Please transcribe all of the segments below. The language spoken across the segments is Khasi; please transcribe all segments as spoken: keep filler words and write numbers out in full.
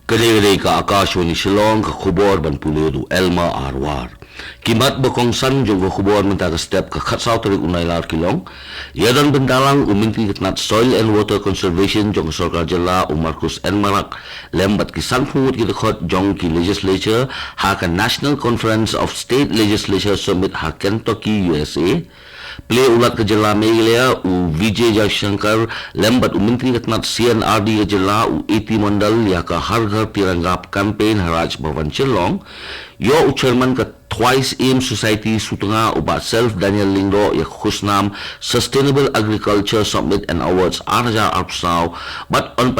Kane ka dei ka Akashvani Shillong, ka khubor ban pule da u Elma Arwar. Ki mat ba kongsan jong ka khubor mynta ka step ka khatsaw tarik u Nailar ki long: Ïadon bynta lang u Myntri ka tnat Soil and Water Conservation jong ka sorkar jylla u Marcuise N Marak lem bad ki sanphew ngut ki dkhot jong ki legislature ha ka National Conference of State Legislature Summit ha Kentucky, U S A. Plie u Lat ka jylla Meghalaya u Vijay Jaishankar lem bad u Myntri ka tnat C and R D ka jylla u A T Mondal ïa ka Har Ghar Tiranga campaign ha Raj Bhavan Shillong. Ïoh u Chairman ka Twice Aim Society Sutnga u Bah Self Daniel Lyngdoh ïa ka khusnam Sustainable Agriculture Summit and Awards ar hajar arphew saw bad yn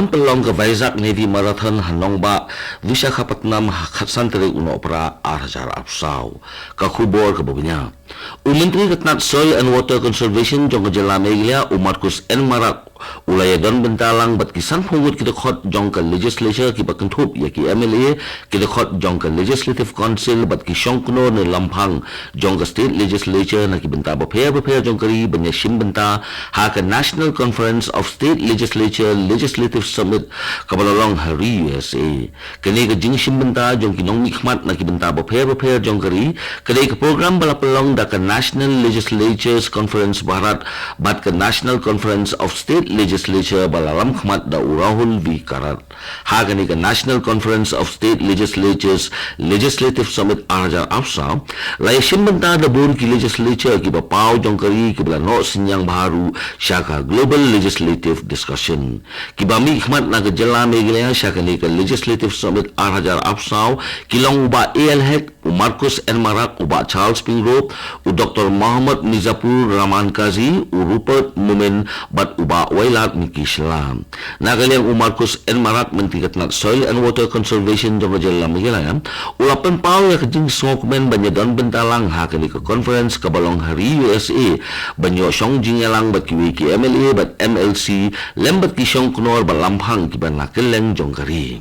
pynlong ka Vizag Navy Marathon ha nongbah Visakhapatnam ha khatsan tarik u Nohprah ar hajar arphew saw. Ka khubor kaba bniah. U Myntri ka tnat Soil and Water Conservation jong ka jylla Meghalaya u Marcuise N Marak u la ïadon bynta lang bad ki sanphew ngut ki dkhot jong ka legislature kiba kynthup ïa ki M L A, ki dkhot jong ka Legislative Council bad ki shongknor ne lamphang jong ka State Legislature na ki bynta bapher bapher jong ka ri ban ïashim bynta ha ka National Conference of State Legislature Legislative Summit kaba la long ha ri U S A. Kane ka jingshim bynta jong ki nongmihkhmat na ki bynta bapher bapher jong ka ri ka dei ka program ba la pynlong da ka National Legislatures Conference Bharat bad ka National Conference of State Legislature ba la lamkhmat da u Rahul V Karat. Ha kane ka National Conference of State Legislatures Legislative Summit ar hajar arphew saw la ïashim bynta da bun ki legislature kiba paw jong ka ri kiba la noh synñiang bha ruh sha ka Global Legislative Discussion. Kiba mihkhmat na ka jylla Meghalaya sha kane ka Legislative Summit ar hajar arphew saw ki long u Bah A L Hek, u Marcuise N Marak, u Bah Charles Pyngrope, u Doktor Mohammad Mizapur Rahman Kazi, u Rupert Momin bad u Bah Wailadmiki Shylla. Na ka liang u Marcuise N Marak, Myntri ka tnat Soil and Water Conservation jong ka jylla Meghalaya, u la pynpaw ïa ka jingsngewkmen ban ïadon bynta lang ha kane ka conference kaba long ha ri U S A ban ïoh shong jingïalang bad kiwei ki M L A bad M L C lem bad ki shongknor bad lamphang kiba na kylleng jong ka ri.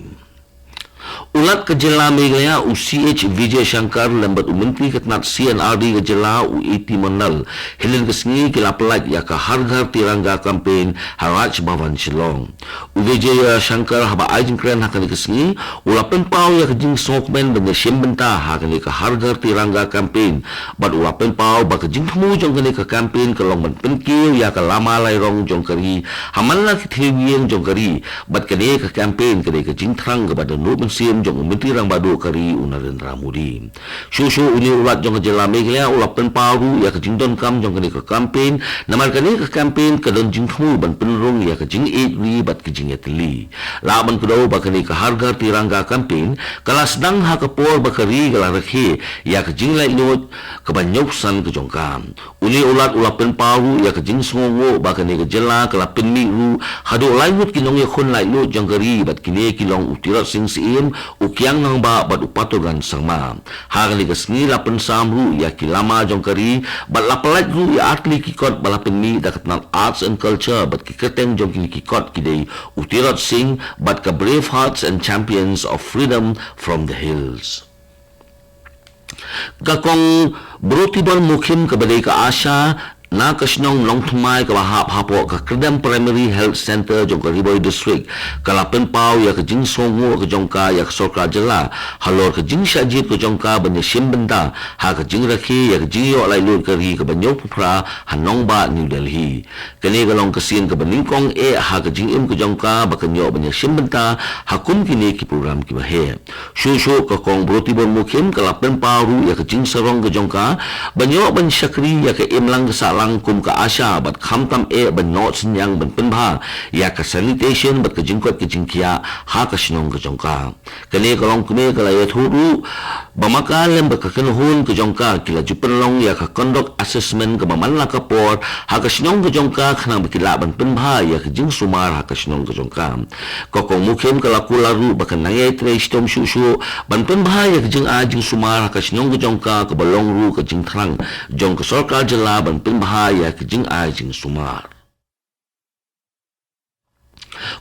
U Lat ka jylla Meghalaya u C H Vijayashankar lem bad u Myntri ka tnat C and R D ka jylla u A T Mondal hynnin ka sngi ki la pyllait ïa ka Har Ghar Tiranga campaign ha Raj Bhavan Shillong. U Vijayashankar haba ai jingkren ha kane ka sngi u la pynpaw ïa ka jingsngewkmen ban ïashim bynta ha kane ka Har Ghar Tiranga campaign bad u la pynpaw ba ka jingthmu jong kane ka campaign ka long ban pynkiew ïa ka lama lairong jong ka ri ha man la ki thliew ïing jong ka ri. Bad kane ka campaign ka dei ka jingthrang kaba don bunsien jong u Myntri Rangbah Duh ka ri u Narendra Modi. Shuh shuh une u Lat jong ka jylla Meghalaya u la pynpaw ruh ïa ka jingdonkam jong kane ka campaign, namar kane ka campaign ka don jingthmu ban pynrung ïa ka jingïeit ri bad ka jingïatylli. Lah ban kdew ba kane ka Har Ghar Tiranga campaign ka la sdang ha ka por ba ka ri ka la rakhe ïa ka jinglaitluid kaba hynñiewphew san ka jong ka. Une u Lat u la pynpaw ruh ïa ka jingsngewnguh ba kane ka jylla ka la pynmih ruh haduh lai ngut ki nongïakhun laitluid jong ka ri bad kine ki long u Tirot Sing Syiem, u Kiang Nangbah bad u Patogan Sangma. Ha kane ka sngi la pynsam ruh ïa ki lama jong ka ri bad la pyllait ruh ïa artylli ki kot ba la pynmih da ka tnat Arts and Culture bad ki kyrteng jong kine ki kot ki dei u Tirot Sing bad ka Brave Hearts and Champions of Freedom from the Hills. Ka Kong Brotibor Mukhim kaba dei ka ASHA na ka shnong Nongthymmai kaba hap hapoh ka Kyrdem Primary Health Centre jong ka Ri Bhoi District ka la pynpaw ïa ka jingsngewnguh ka jong ka ïa ka sorkar jylla halor ka jingshah jied ka jong ka ban ïashim bynta ha ka jingrakhe ïa ka jingïoh laitluid ka ri kaba hynñiewphew phra ha nongbah New Delhi. Kane ka long ka sien kaba nyngkong eh ha ka jingim ka jong ka ba kan ïoh ban ïashim bynta ha kum kine ki program kiba heh. Shuh shuh ka Kong Brotibor Mukhim ka la pynpaw ruh ïa ka jingsarong ka jong ka ban ïoh ban shakri ïa ka imlang ka sahlang kum ka ASHA bad khamtam eh ban noh synñiang ban pynbha ïa ka sanitation bad ka jingkoit ka jingkhiah ha ka shnong ka jong ka. Kane ka longkmie ka la ïathuh ruh ba ma ka lem bad ka kynhun ka jong ka ki la ju pynlong ïa ka conduct assessment kaba man la ka por ha ka shnong ka jong ka khnang ba ki lah ban pynbha ïa ka jingsumar ha ka shnong ka jong ka. Ka Kong Mukhim ka la kular ruh ba kan nang ïai trei shitom shuh shuh ban pynbha ïa ka jingai jingsumar ha ka shnong ka jong ka kaba long ruh ka jingthrang jong ka sorkar jylla ban pynbha ïa ka jingai jingsumar.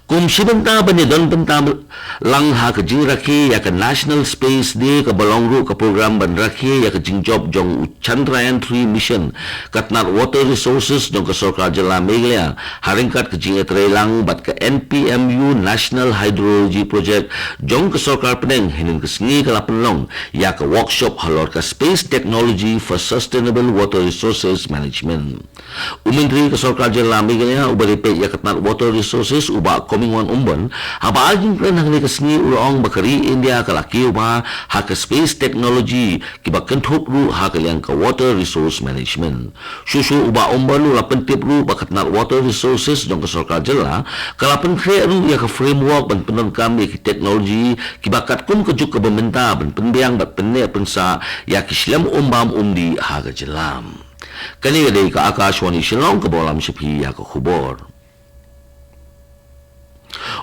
Kum shi bynta ban ïadon bynta lang ha ka jingrakhe ïa ka National Space Day, kaba long ruh ka program ban rakhe ïa ka jingjop jong u Chandrayaan three mission, ka tnat Water Resources jong ka Sorkar Jylla Meghalaya ha ryngkat ka jingïatreilang bad ka N P M U National Hydrology Project jong ka Sorkar Pdeng, hynnin ka sngi ka la pynlong ïa ka workshop halor ka Space Technology for Sustainable Water Resources Management. U Myntri ka Sorkar Jylla Meghalaya uba dei peit ïa ka tnat Water Resources, u Bah Comingone Ymbon, haba ai jingkren ha kane ka sngi, u la ong ba ka ri India ka la kiew bha ha ka space technology, kiba kynthup ruh ha ka liang ka water resource management. Shuh shuh, u Bah Ymbon u la pyntip ruh ba ka tnat Water Resources jong ka Sorkar Jylla ka la pynkhreh ruh ïa ka framework ban pyndonkam ïa ki technology kiba katkum ka juk kaba mynta ban pynbiang bad pynneh pynsah ïa ki shlem um bam um dih ha ka jylla. Kane ka dei ka Akashvani Shillong, kaba lam sha phi ïa ka khubor.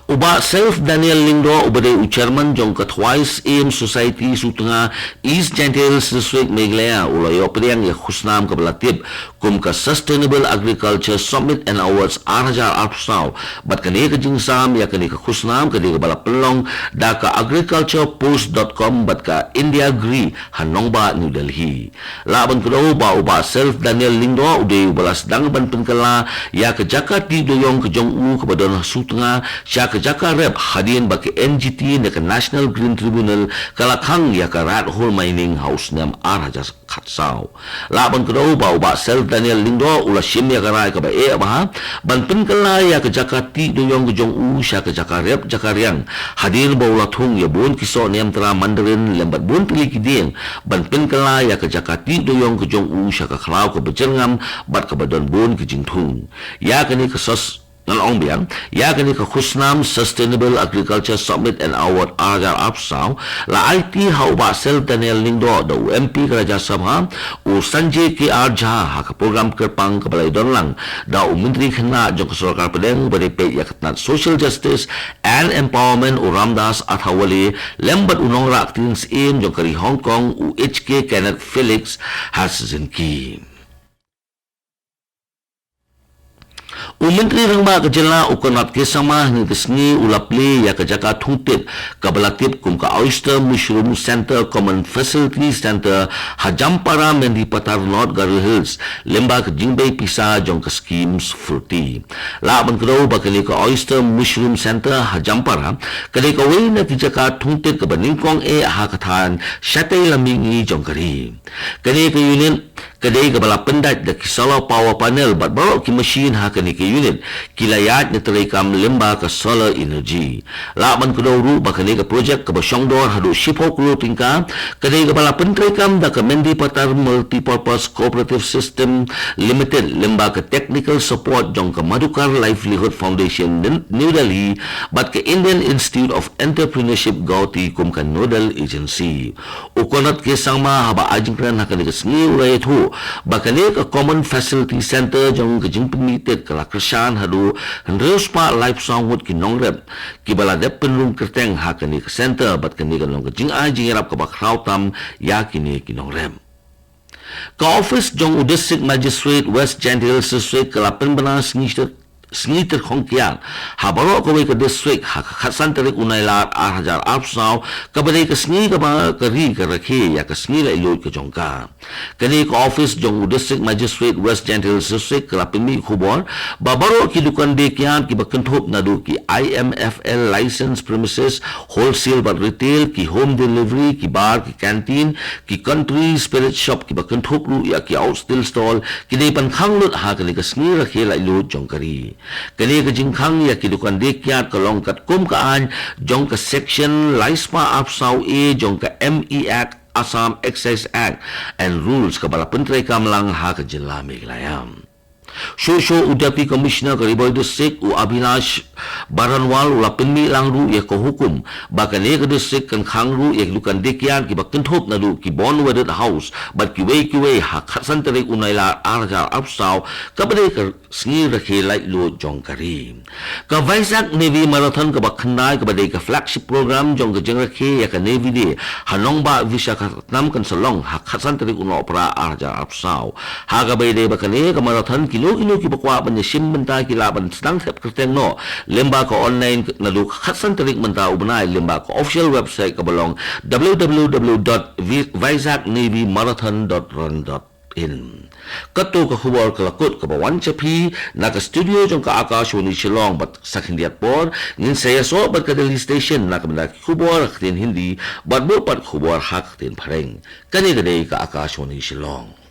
U Bah Self Daniel Lyngdoh uba dei u chairman jong ka Thwai Syiem Society Sutnga, East Jaintia Hills District, Meghalaya, u la ïoh pdiang ïa ka khusnam kaba la tip kum ka Sustainable Agriculture Summit and Awards ar hajar arphew saw. Bad kane ka jingsam ïa kane ka khusnam ka dei kaba la pynlong da ka agriculture post dot com bad ka India Agri ha nongbah New Delhi. Lah ban kdew ba u Bah Self Daniel Lyngdoh u dei uba la sdang ban pynkylla ïa ka jaka tih dewïong ka jong u kaba don ha Sutnga sha ka jaka rep, hadien ba ka N G T ne ka National Green Tribunal ka la khang ïa ka rat hole mining ha u snem ar hajar khatsaw. Lah ban kdew ba u Bah Self Daniel Lyngdoh u la shim ïa ka rai kaba eh bha ban pynkylla ïa ka jaka tih dewïong ka jong u sha ka jaka rep jaka riang, hadien ba u la thung ïa bun ki soh niamtra Mandarin lem bad bun tylli ki dieng ban pynkylla ïa ka jaka tih dewïong ka jong u sha ka khlaw kaba jyrngam bad kaba don bun ki jingthung. Ïa kane ka sos, ngan ong biang, ïa kane ka khusnam Sustainable Agriculture Summit and Award ar hajar arphew saw la aiti ha u Bah Self Daniel Lyngdoh da u M P ka Rajya Sabha, u Sanjay K R Jha, ha ka program kyrpang kaba la ïadon lang da u Myntri Khynnah jong ka Sorkar Pdeng uba dei peit ïa ka tnat Social Justice and Empowerment, u Ramdas Athawale, lem bad u nongrah ktien syiem jong ka ri Hong Kong, u H K Kenneth Felix, ha Helsinki. U Myntri Rangbah ka jylla, u Conrad K Sangma, hynne ka sngi u la plie ïa ka jaka thungtit kaba la tip kum ka Oyster Mushroom Centre Common Facility Centre ha Jampara, Mendipathar, North Garo Hills, lyngba ka jingbei pisa jong ka Scheme Sfurti. Lah ban kdew ba kane ka Oyster Mushroom Centre ha Jampara ka dei kawei na ki jaka thungtit kaba nyngkong eh ha ka thaiñ shatei lam mihngi jong ka ri. Kane ka unit ka dei kaba la pyndait da ki solar power panel bad baroh ki machine ha kane ka unit ki la ïaid na treikam lyngba ka solar energy. Lah ban kdew ruh ba kane ka project kaba shongdor haduh shiphew klur tyngka ka dei kaba la pyntreikam da ka Mendipathar Multipurpose Cooperative System Limited lyngba ka technical support jong ka Madhukar Livelihood Foundation, New Delhi, bad ka Indian Institute of Entrepreneurship, Guwahati, kum ka nodal agency. U Conrad K Sangma haba ai jingkren ha kane ka sngi u la ïathuh ba kane ka Common Facility Centre jong ka jingpynmih tit ka la kyrshan haduh hynriew spah laiphew saw ngut ki nongrep kiba la dep pynrung kyrteng ha kane ka centre, bad kane ka long ka jingai jingïarap kaba khraw tam ïa kine ki nongrep. Ka office jong u District Magistrate West Jaintia Hills District ka la pynbna sngi ter-, sngi tyrkhong kiad ha baroh kawei ka district ha ka khatsan tarik u Nailar ar hajar arphew saw, kaba dei ka sngi kaba ka ri ka rakhe ïa ka sngi laitluid ka jong ka. Kane ka office jong u District Magistrate West Jaintia Hills District ka la pynmih khubor ba baroh ki dukan die kiad kiba kynthup naduh ki I M F L license premises, wholesale bad retail, ki home delivery, ki bar, ki canteen, ki country spirit shop kiba kynthup ruh ïa ki outdoor stall, ki dei ban khang lut ha kane ka sngi rakhe laitluid jong ka ri. Kane ka jingkhang ïa ki dukan die kiad ka long katkum ka aiñ jong ka Section lai spah arphew saw A jong ka M E Act, Assam Excise Act and Rules, kaba la pyntreikam lang ha ka jylla Meghalaya. Shuh shuh, u Deputy Commissioner ka Ri Bhoi District, u Abhinash Baranwal, u la pynmih lang ruh ïa ka hukum ba kane ka district kan khang ruh ïa ki dukan die kiad kiba kynthup naduh ki Born Wedded House bad kiwei kiwei ha khatsan tarik u Nailar ar hajar arphew saw, kaba dei ka sngi rakhe laitluid jong ka ri. Ka Vizag Navy Marathon kaba khyndai, kaba dei ka flagship program jong ka jingrakhe ïa ka Navy Day ha nongbah Visakhapatnam, kan sa long ha khatsan tarik u Nohprah ar hajar arphew saw. Ha kaba ïadei bad kane ka marathon, ki Ïa kino kiba kwah ban ïashim bynta ki lah ban sdang thep kyrteng noh lyngba ka online naduh ka khatsan tarik mynta u bnai lyngba ka official website kaba long www.vizag navy marathon.run.in. Katto ka khubor ka la kut kaba wan sha phi na ka studio jong ka Akashvani Shillong, bad sa khyndiat por ngin sa ïasoh bad ka Delhi Station na ka bynta ki khubor ha ka ktien Hindi bad bud pat khubor ha ka ktien Phareng. Kane ka dei ka Akashvani Shillong.